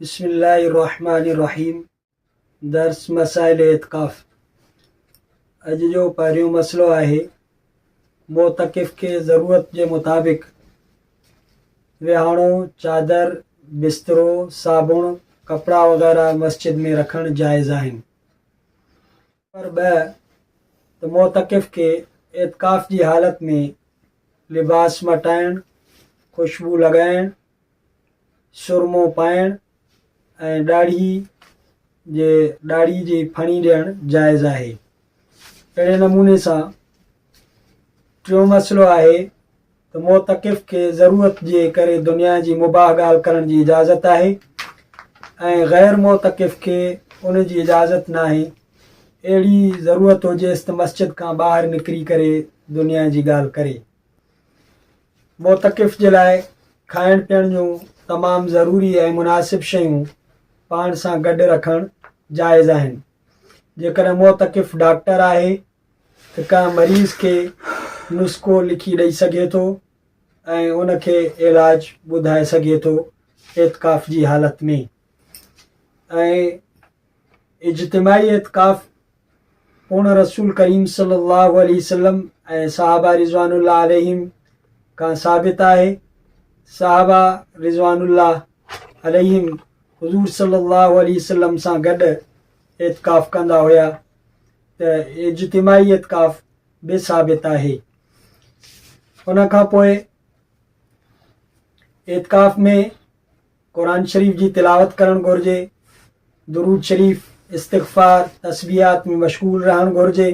بسم الله الرحمٰن الرحيم درس مسائل اعتڪاف اڄ جو پهريون مسئلو آهي معتڪف کي ضرورت جي مطابق ويهاڻو، چادر، بسترو، صابڻ، ڪپڙا وغيره مسجد ۾ رکڻ جائز آهن. نمبر 2 ته معتڪف کي اعتڪاف جي حالت ۾ لباس مٽائڻ، خوشبو لڳائڻ، سرمو پائڻ ۽ ڏاڙهي جي ڏاڙهي جي ڦڻي ڏيڻ جائز آهي. اهڙي نموني سان ٽيون مسئلو آهي ته معتڪف کي ضرورت جي ڪري دنيا جي مباح ڳالهه ڪرڻ جي اجازت آهي ۽ غير معتڪف کي ان جي اجازت ناهي. اهڙي ضرورت هجيس ته مسجد کان ٻاهر نڪري ڪري دنيا جي ڳالهه ڪري. معتڪف جي لاء کائڻ پيئڻ جون تمام ضروري ۽ مناسب شيون پاڻ سان گڏ رکڻ جائز آهن. جيڪڏهن معتڪف ڊاڪٽر آهي ته ڪنهن مريض کي نسخو لکي ڏئي سگهي ٿو ۽ ان کي علاج ٻڌائي سگهي ٿو اعتڪاف جي حالت ۾ ۽ اجتماعي اعتڪاف پڻ رسول ڪريم صلي الله عليه وسلم ۽ صحابه رضوان الله عليهم کان ثابت آهي. صحابه رضوان الله عليهم حضور صلي الله عليه وسلم سان گڏ اعتڪاف ڪندا هيا ته اجتماعي اعتڪاف به ثابت آهي. ان کان پوء اعتڪاف ۾ قرآن شريف جي تلاوت ڪرڻ گهرجي، درود شريف، استغفار، تسبيحات ۾ مشغول رهڻ گهرجي،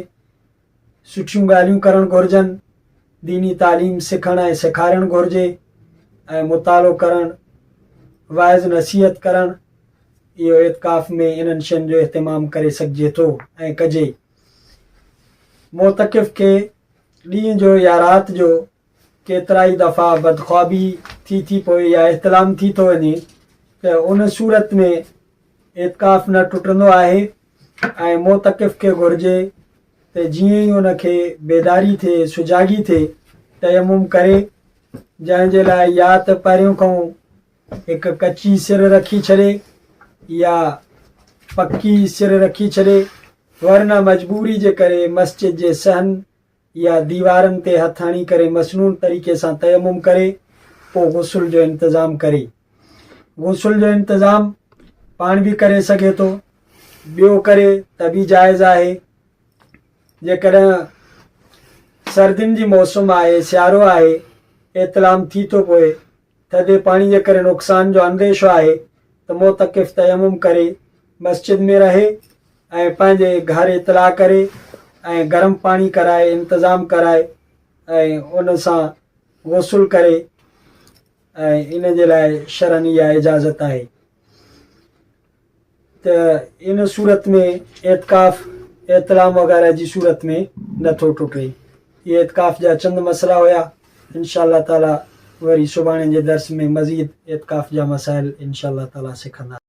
سٺيون ڳالهيون ڪرڻ گهرجن، ديني تعليم سکڻ ۽ سيکارڻ گهرجي ۽ مطالعو ڪرڻ، وعظ نصيحت ڪرڻ، اهو اعتڪاف ۾ انهن شين جو اهتمام ڪري سگهجي ٿو ۽ ڪجي. معتڪف کي ڏينهن جو يا رات جو ڪيترائي دفعا بدخوابي ٿي ٿي پوي يا احتلام ٿي ٿو وڃي ته ان صورت ۾ اعتڪاف نه ٽٽندو آهي ۽ معتڪف کي گهرجي ته جيئن ئي ان کي بيداري ٿئي، سجاڳي ٿئي، تيمم ڪري، جنهن جي لاء يا ته پهريون کان هڪ ڪچي سر رکي ڇڏي يا پڪي سر رکي ڇڏي، ورنه مجبوري جي ڪري مسجد جي صحن يا ديوارن تي هٿ هڻي ڪري مسنون طريقي سان تيمم ڪري پوء غسل جو انتظام ڪري. غسل جو انتظام پاڻ به ڪري سگهي ٿو، ٻيو ڪري ته به جائز آهي. جيڪڏهن سردين جي موسم آهي، سيارو آهي، احتلام ٿي ٿو پوي، ٿڌي پاڻي جي ڪري نقصان جو انديشو آهي ته معتڪف تيمم ڪري مسجد ۾ رهي ۽ پنهنجي گهر اطلاع ڪري ۽ گرم پاڻي ڪرائي انتظام ڪرائي ۽ ان سان غسل ڪري ۽ ان جي لاء شرعن اها اجازت آهي. ته ان صورت ۾ اعتڪاف احتلام وغيره جي صورت ۾ نه ٿو ٽٽي. اهي اعتڪاف جا چند مسئلا هيا. انشاء الله تعالي وري سڀاڻي جي درس ۾ مزيد اعتڪاف جا مسائل انشاء الله تعالي سکنداسين.